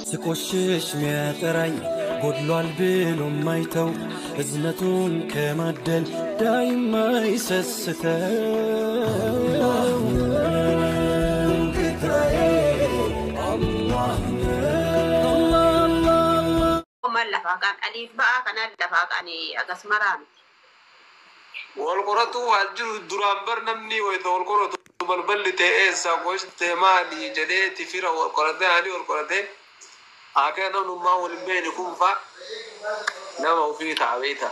ስቆሽሽ ሚያጠራኝ ጎድሏል ብሎ ማይተው እዝነቱን ከማደል ዳይማ ይሰስተው Lafaa kan aliif ba'aa kana lafaa kan agas maraa miti. Wal qoratu waan jiru duraan bar namni wayita wal qoratu balballi ta'e eessa gosti ta'e maali jedhee fira wal qoratee ani wal qoratee akka namnummaa wal hin beekne kun fa'a nama ofii ta'a beekta.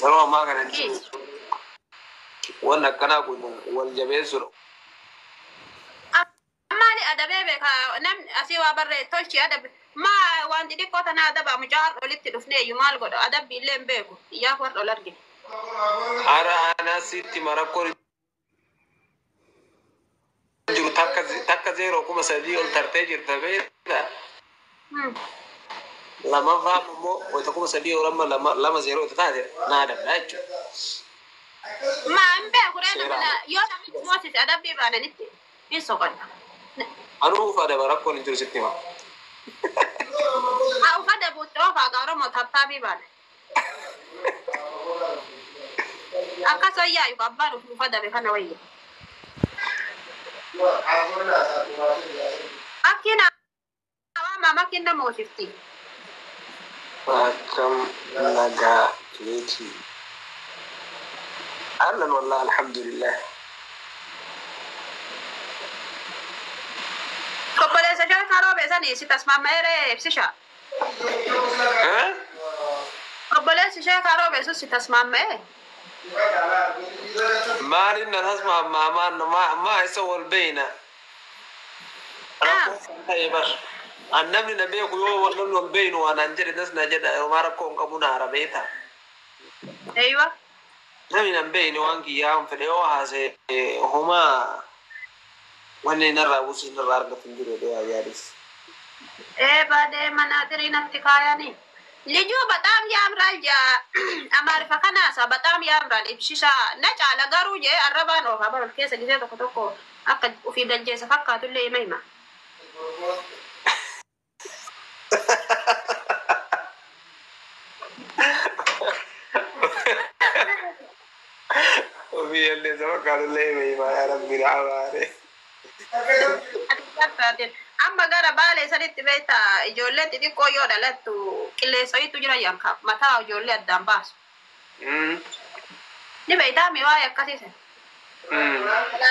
Yeroo ammaa kana wanni akkanaa kun wal jabeessuudha. Maali adabee beeka namni asii waa barree tolchi adabe maa waan xixiqqoo tana adaba mucaa har'a olitti dhufnee iyyuu maal godha adabbi illee hin beeku iyyaaf warra ol argine. Hara anaa sitti marakkoon jiru takka 0,3 ol tartee jirta beekta. Lamaffaa immoo wayita 3,000 ol amma 2 0 taate naa adabna jechuudha. Maa hin beeku ree namni yoo namni moosise adabbii baananitti hin soqonna. Anuu ufa adaba rakkoon hin jiru sitti hima. Haa ufa adabuutti oofaa gaa Oromoo tattaabii baana. Akkas wayyaa yuka abbaan ufa adabe kana wayya. Akkiin hawaama makkiin nama moosifti. Akkam nagaa keeti. Ahlan wallah alhamdulillah. Obboleessa sheekaa roobee sanii si tasmaama'eeree ibsisha. Obboleessi sheekaa roobee sun si tasmaama'ee. Maalin na tasmaammaa maa isa wal beeyna. Ta'e bar. An namni na beeku yoo wal namni wal beeynu waan an jedhe nas na jedha homaa rakkoo hin qabu na hara beeta. Eeywa. Namni na hin beeyne waan kiyyaa hin fedhe yoo haase homaa wanni narraa buusus narraa argatu hin jiru jedhee yaadis. Ee baadee manaaxirii natti kaayanii. ልጁ በጣም ያምራል። አማርፈ ከናሳ በጣም ያምራል። ibsisha na caala garuu jee arrabaan oofa bara keessa gisee tokko tokko akka ofii daljeessa fakkaatullee hima hima. Ofii daljeessa fakkaatullee hima hima yaa rabbi na abaare. Amma gara baalee sanitti beektaa ijoolleen xixiqqoo yoo dhalattu qilleensa wayiitu jira yanka mataa ijoollee addaan baasu. Ni beektaa mi waa'ee akkasii.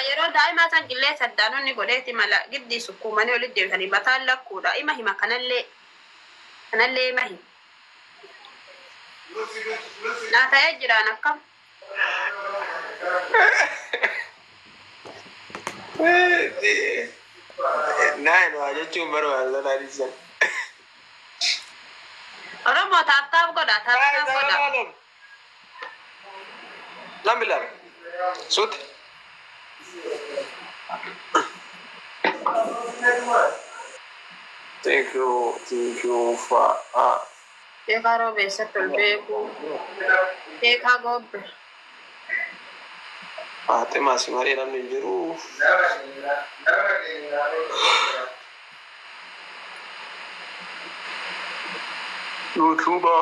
Yeroo daa'imaa san qilleensa addaan onni godheeti mala giddii sukkuumanii olitti deebisanii mataan lakkuudha. Ima hima kanallee kanallee ima hima. Naa ta'ee jiraan akkam. Naan waa jechuun barbaada taasisan. Oromoo taaptaap godha taaptaap godha. Lambi lama. Suuti. Thank you, thank you for Sheekaa roobeessatti ol beeku. Sheekaa goobbe. Faaximaa si malee namni hin jiru. YouTuber.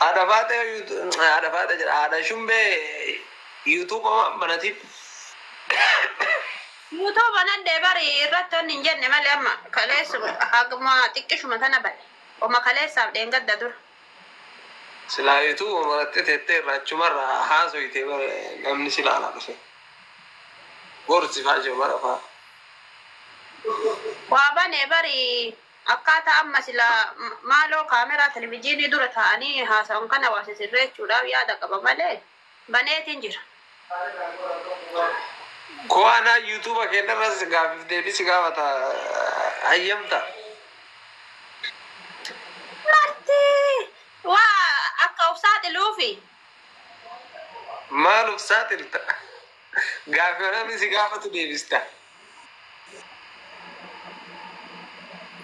Haadha Faaxee haadha Faaxee jedha haadha Shumbee YouTube banatiin. YouTube banadhee bari irratti wanni hin jenne malee amma kaleessa haguma xiqqishuma tana bane. Oma kaleessaaf dheengadda dura. Silaa YouTube banattee teettee irraa achumarraa haasoyitee bare namni silaa alaa dhufe. Gorsi faa jiru bara faa. Waa bane bari akkaataa amma silaa maaloo kaameraa televizyiinii dura taa'anii haasa'uun kana waa sisirreechuudhaaf yaada qaba malee baneetiin jira. Ko'aanaa YouTube keenyarras gaafiif deebii si gaafata hayyamta. Marti waa akka of saaxiluufi. Maal of saaxilta? Gaafii namni si gaafatu deebista.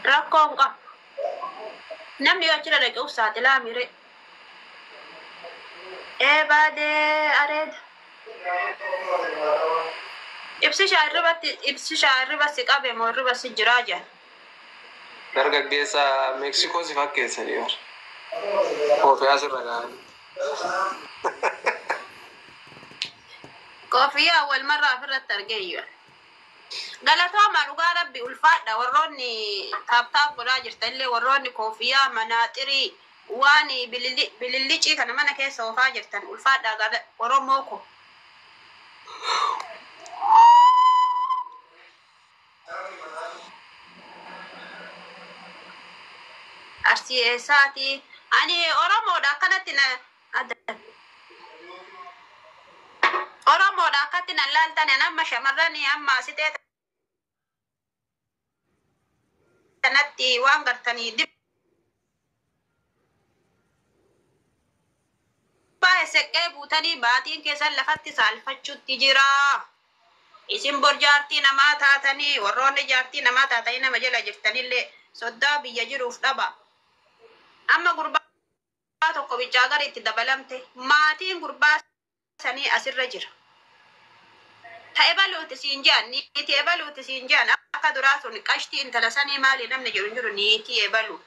Rakkoon qabu. Namni yoo achirra dhaqe of saaxilaa mire. Ee baadee areeda. Ibsishaa irribatti ibsishaa irriba si qabe moo irriba si jiraa jedhan. Dargaggeessa Meeksikoo si fakkeessanii bar. Koofii asirra kaa'anii. Koofiyyaa awwal marraa ofirratti argee iyyuu. Galatooma dhugaa rabbi ulfaadha warroonni taaptaap godhaa jirtan illee warroonni koofiyyaa manaaxirii waan bilillicii kana mana keessa oofaa jirtan ulfaadha Oromoo ko. Arsii eessaati? Ani Oromoodha akkanatti na Oromoodha akkatti na laaltan amma shamarran amma asitee kanatti waan gartanii dhibbaa seqqee buutanii baatiin keessan lafatti saalfachuutti jira. Isin bor jaartii namaa taatanii warroonni jaartii namaa taatanii nama jala jirtanillee soddaa biyya jiruuf dhaba. Amma gurbaa tokko bichaa gara itti dabalamte maatiin gurbaa sanii asirra jira. Ta'e baluuti siin jedhan niitii ebaluuti siin jedhan akka duraa sun qashtii intala sanii maali namni jedhu hin jiru niitii ebalu.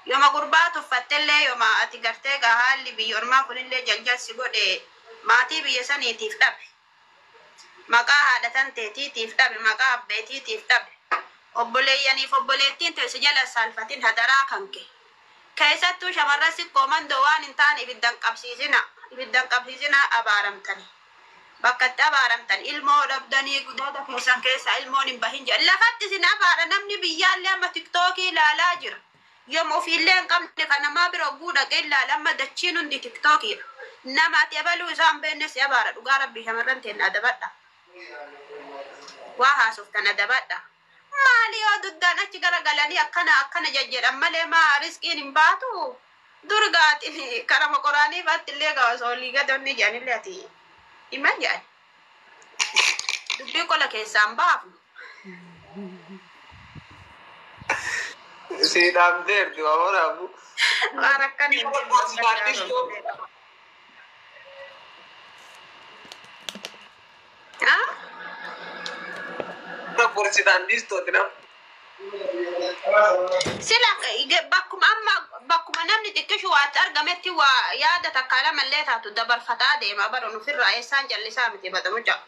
Yooma gurbaa tuffattellee yooma ati gartee gaa haalli biyya ormaa kunillee jaljalsi godhe maatii biyya saniitiif dhabe. Maqaa haadha tanteetiitiif dhabe maqaa abbeetiitiif dhabe. Obboleeyyaniif obboleettiin teessi jala saalfatin hadaraa kanke. Keessattuu shamarran siqqoo mandoo waan hin taane ibiddan qabsiisina. Ibiddan qabsiisina abaaramtani. Bakka itti abaaramtan ilmoo dhabdanii guddoota keessan keessaa ilmoon hin bahin jedhan. Lafatti isin abaara namni biyyaallee amma tiktookii ilaalaa jira. Yooma ofiillee hin qabne kan namaa bira oguu dhaqee ilaala amma dachiin hundi tiktookiidha. Nama ati ebaluu isaa hin beekne si abaara dhugaa rabbii shamarran teenna adabadha. Waa haasoftan adabadha. Maali yoo duddaan achi garagalanii akkana akkana jajjedhan malee maa riskiin hin baatu? Durgaati karama qoraanii faatti illee ga'a olii gadonni jedhanillee ati himan jedhan. Dubbii qola keessaan baafnu. Si dhaamteerti waa waraabu. Waan akkan hin Ah? Gorsitaan dhiistooti nam. Sila bakkuma amma bakkuma namni xiqqishu waatti argametti waa yaada takka lamallee taatu dabarfataa deema bara nufirraa eessaan jallisaa miti badamu ja'a.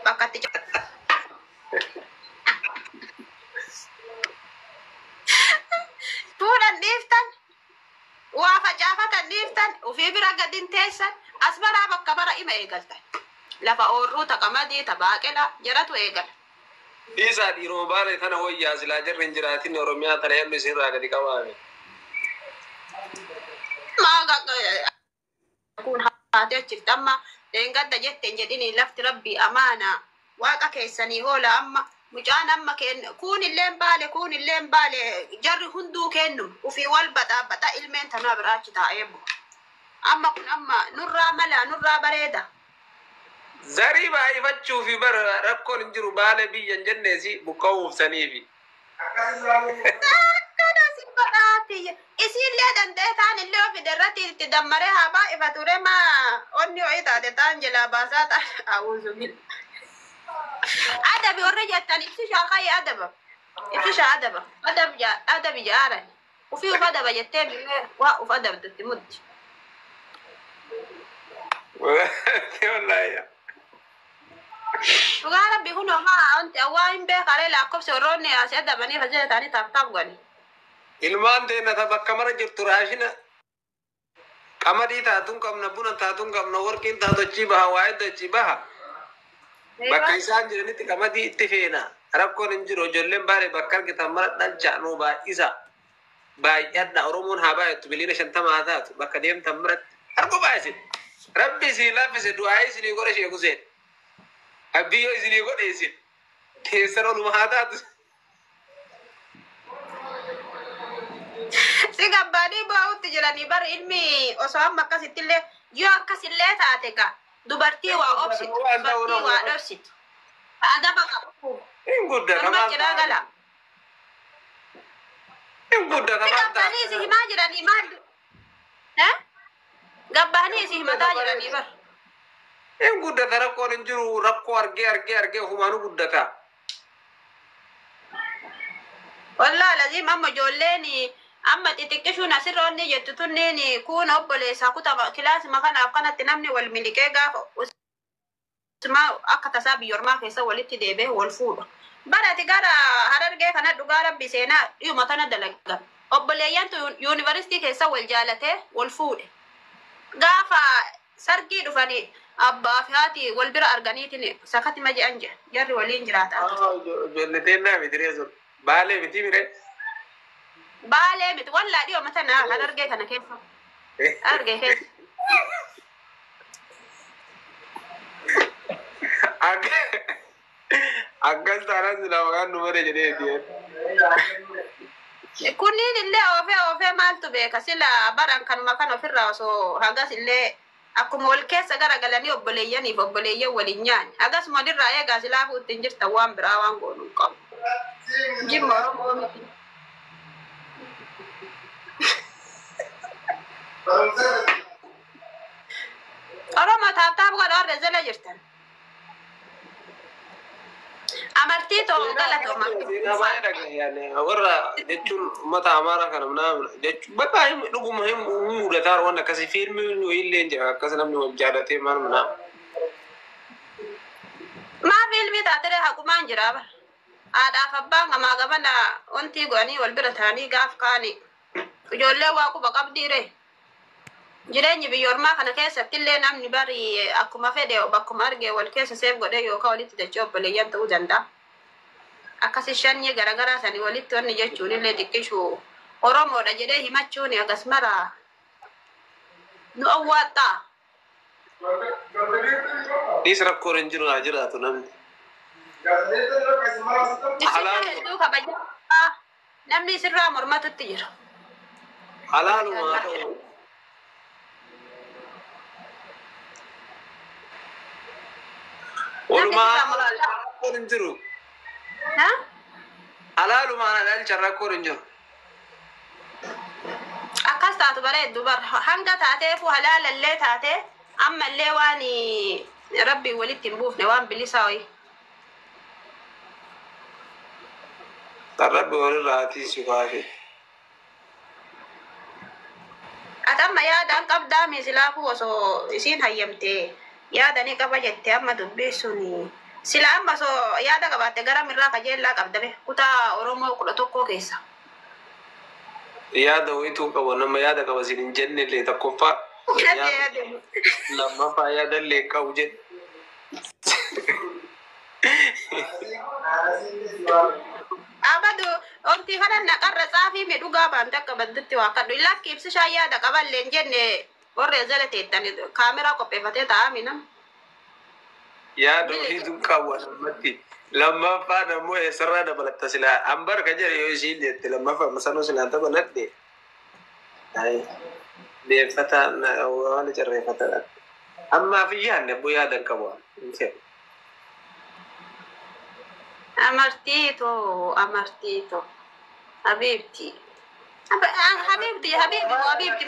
Bakka itti fuudhan dhiiftan waa facaafatan dhiiftan ofii bira gadin teessan as baraa bakka bara ima eegaltan. Lafa oorruu ta qamadii ta baaqelaa jaratu eegala. Dhiisaa dhiiroma baale tana wayyaa silaa jarri hin jiraatin Oromiyaa tana yallu isinirraa gadi qabaame. Kun haatee achifte amma deengadda jetteen jedhini lafti rabbii amaana waaqa keessanii hoola amma mucaan amma kennu kun illeen baale kun illeen baale jarri hunduu kennu ufii wal baxaa baxa ilmeen tanaa biraachi taa'ee bu'a. Amma kun amma nurraa mala nurraa bareeda. Zarii baay'ifachuu fi bara rakkoon hin jiru baale biyya hin jenneesi buqqa'uufsaniifi. Akkana si godhaati. Isiillee danda'e taan illee ofi irratti itti dammaree haa baay'ifatu maa onni ho'i taate taan jalaa baasaa taan awuuzu billah. Adabi warra jettan ibsishaa kayya adaba. Ibsishaa adaba. Adabi jaaran. Ufii uf adaba jettee mi'ee waa uf adabdutti muddi. Wallaahi. Dhugaa rabbi kun homaa wanti waa hin beekaree lakkoofsi warroonni asii adabanii fajjii ta'anii taaf taaf godhani. Ilmaan teenna ta bakka mara jirtu raashina qamadii taatuun qabna buna taatuun qabna warqiin taatu achii baha waa hedduu achii baha. Bakka isaan jiranitti qamadii itti feena. Rakkoon hin jiru ijoolleen baale bakka argitan mara dhalcha nuu baay'isa. Baay'adha Oromoon haa baay'attu miliyoona 50 haa taatu bakka deemtan maratti harku baay'isin. Rabbi isin laaffise du'aa isinii godhe Sheek Huseen. Abbiyyoo isinii godhe isin. Teessan oluma haa taatu. Si gabbaanii bahutti jiranii bar ilmi osoo amma akkasittillee yoo akkasillee taate ka dubartii waa obsitu dubartii waa dhobsitu. Adaba qabu. Hin guddata Amma maal cinaa ta'a? gala. Hin guddata Si maal gabbaanii si ta'a? himaa jiranii maal? Eh? Gabbaanii si himataa jiranii bar. Hin guddata, rakkoon hin jiru. Rakkoo argee argee argee ofumaanuu guddata. Wallaa laziim, amma ijoolleen amma xixiqqishuun asirra onni jettu tunneen kun obboleessaa kutaa kilaasima kanaaf kanatti namni wal miliqee gaafa usmaa akka tasaa biyya ormaa keessa walitti deebi'ee wal fuudha. Barati gara Harargee kana, dhugaa rabbi, seenaa dhiyuma tana dalagan. Obboleeyyantu yuunivarsiitii keessa wal jaalatee wal fuudhe. Gaafa sargii dhufanii abbaa fi haati wal bira arganiitiin sakatima je'an jedha. Jarri waliin jiraata. Ijoollee teennaa miti ree sun. Baalee miti miree. Baalee miti, wallaa dhiyuma tana Harargee kana keessa. Harargee keessa. Akkas taanaan silaa maqaan nu bare jedhee. Kunniin illee oofee oofee maaltu beeka, sila baran kanuma kan ofirraa osoo hagas illee akkuma wal keessa garagalanii obboleeyyaniif obboleeyyan waliin nyaanne hagasuma walirraa eegaa. Silaa ittiin jirtan waan biraa waan goonu hin qabu. Jimma Oromoo miti. Oromoo, tap tap godha warra jala jirtan. Amartii too, galatooma. Seenaa baay'ee dhagayyaan warra jechuun uummata Amaaraa kana nama jechuun bakka dhuguma hin mudataa waan akkasii, fiilmiin wayiillee hin jira akkas namni wal jaalatee maal manaa. Maa fiilmii taatiree, haqumaan jira bara. Haadhaaf abbaan gamaa gamana wanti godhanii wal bira ta'anii gaaf kaani. Ijoollee waa quba qabdiire. Jireenyi biyya ormaa kana keessatti illee namni bari akkuma fedhe bakkuma arge wal keessa seef godhee yookaan walitti dachee obboleeyyan ta'uu danda'a. Akkasi shanyii garaagaraa sanii walitti wanni jechuun illee xiqqishu Oromoodha jedhee himachuun agas mara nu awwaaxxaa. Dhiis, rakkoon hin jiru, haa jiraatu namni. Isirraa hedduu kabajaa namni isirraa mormatutti jira. Halaaluma haa ta'u. Namni Walumaa isirraa mormatu. rakkoon hin jiru. Ha? Halaalumaan dhalcha, rakkoon hin jiru. Akkas taatu bareeddu bar, hanga taateefu halaalallee taate ammallee waan rabbiin walitti hin buufne, waan bilisaa wayi. Kan rabbi walirraa haa kaafe. Ati amma yaadaan qabdaa miisilaafuu osoo isiin hayyamte yaadanii qaba jette. Amma dubbii sun sila amma osoo yaada qabaatte gara mirraa kajeellaa qabdame kutaa Oromoo 11 keessa. Yaada wayituu qaba, nama yaada qaba siin hin jenne illee tokkoffaa. Lammaffaa yaada illee hin qabu jedhe. Abadu wanti kana naqarra tsaafii mi dhugaa baante akka baddutti waa kadhu lakki ibsishaa yaada qaballee hin jenne, warra jala teettan kaameraa qopheeffatee taa'ami nam. Yaada ofiitu qabu ammatti. Lammaffaan ammoo eessarraa dabalatta silaa hambar ka jedhe yoo isiin jette, lammaffaa masanoo silaa dabaladhe. Deeffata waan cirreeffata. Ammaaf hin yaadne abboo, yaada hin qabu. Hin fedhu. Amartiito, amartiito, habiibti. Habiibti, habiibti, habiibti.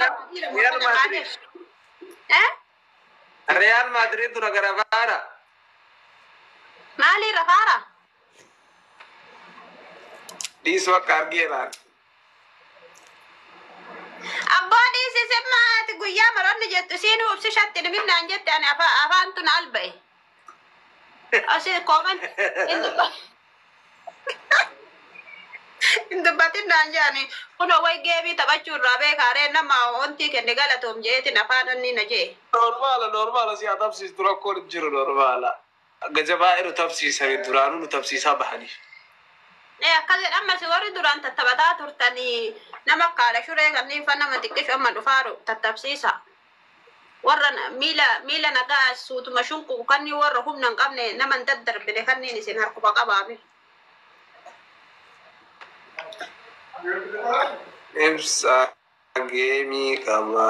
Real Madrid. Eh? Real Madrid dura gara baara. Maali rafaara? Dhiisuu akka argeeraan. Abbaa, dhiisise maati guyyaa maroonni jettu isiin ubsishatti niminnaan jette, ani afaan tun alba'e. Asi kooman hin dubbatin naan jedhani, kunoo way geebii taphachuu irraa beekaaree nama wanti kenne galatoom jeetin afaan onni na jee. Normaala, normaala, si haa tapsiistu, rakkoon hin jiru, normaala. Gajabaa nu tapsiisanii duraanuu nu tapsiisaa bahanii. Ee, akkas jedhan si warri duraan tattaphataa turtanii nama kaadha shuree kanneen fa nama xiqqishu amma dhufaaru tattabsiisa. Warra miila miila nagaa suutuma shunqu kanneen, warra humna hin qabne nama hin daddarbine kanneen isin harkuma qabaame. Ibsa geemii qaba.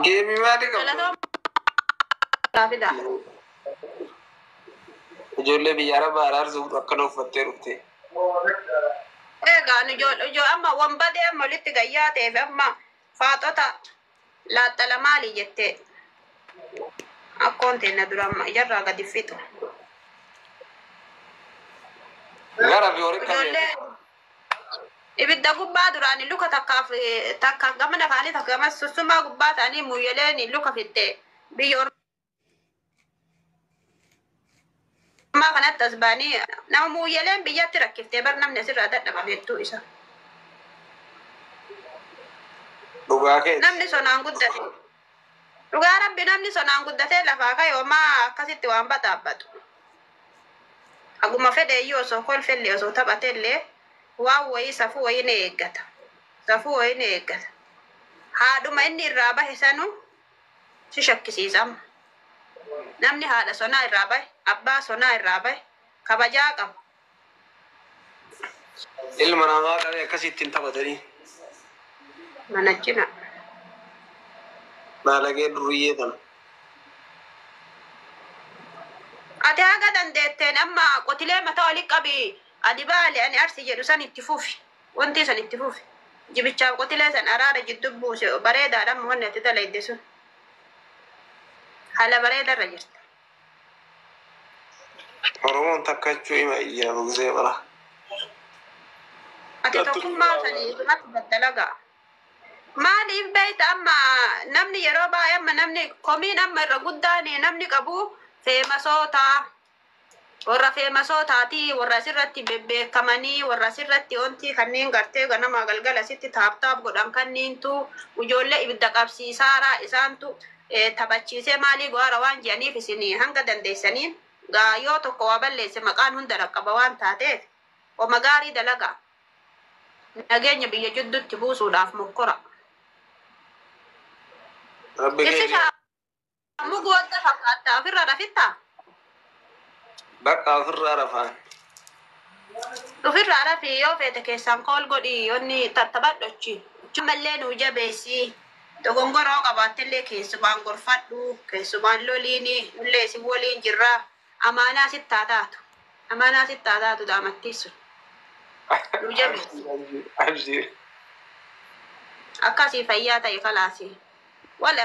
Geemii maali qaba? Galatooma fida. Ijoollee biyya arabaa araarsuuf akkana uffattee dhufte. Egaa ijoo amma wambadee amma walitti gayyaa ta'eef amma faaxota Laaxxala maali jettee akkoon teenna dura amma ijarraa gadi fixu. Gara fi horii Ijoollee ibidda gubbaa duraan luka takkaaf takka gama nafaanii takka gama sussumaa gubbaa ta'anii muyyeleen luka fixxe biyya ormaa kanatti as ba'anii nama muyyeleen biyyatti rakkiftee bar namni asirraa dadhaban hedduu isa. Dhugaa keessa. Namni sonaan guddate. Dhugaa rabbi namni sonaan guddatee lafaa ka'e homaa akkasitti waan baxaabbatu. Aguma fedhe iyyuu osoo kolfellee osoo taphateellee waan wayii safuu wayii ni eeggata. Safuu wayii ni eeggata. Haadhuma inni irraa bahe sanu si shakkisiisama. Namni haadha sonaa irraa bahe, abbaa sonaa irraa bahe, kabajaa qaba. Ilma namaa qabee akkasitti hin taphatanii. Mana cina. Baalagee duriyyee tana. Ati haga dandeetteen amma qotilee mataa olii qabi adi baale ani arsi jedhu san itti fufi. Wanti san itti fufi. Jibichaaf qotilee san araara jidduu buuse bareedaadha amma wanni ati dalayde sun. Haala bareedarra jirta. Oromoon takka jechuu hima iyyaa bugisee bara. Ati tokkummaa sanii isumatti daddalagaa. Maaliif beekta amma namni yeroo baay'ee amma namni komiin amma irra guddaan namni qabu feemasoota warra feemasootaati warra asirratti bebbeekamanii warra asirratti wanti kanneen gartee ganama galgala asitti taap taap godhan kanniintu ijoollee ibidda qabsiisaara isaantu taphachiisee maalii go'aara waan jedhaniif isin hanga dandeessaniin gaa yoo tokko waa balleesse maqaan hunda dhaqqaba waan taateef oma gaarii dalagaa nageenya biyya jidduutti buusuudhaaf mokkora. Rabbi Ibsi keenya shaamuu goota fakkaata ofirraa rafittaa? bakka ofirraa rafaan. Ofirraa rafi yoo feete keessaan kool godhi yoonni tattabadhochi. Ammallee nuu jabeessi. Dogongoroo qabaattellee keessumaan gorfadhu keessumaan loliini nullee isin waliin jirra. Amaanaa sitti haa taatu. Amaanaa sitti haa taatu daamattiisu. Nuu jabeessi. Abshir. Akkasii fayyaa ta'e kalaasii. Wal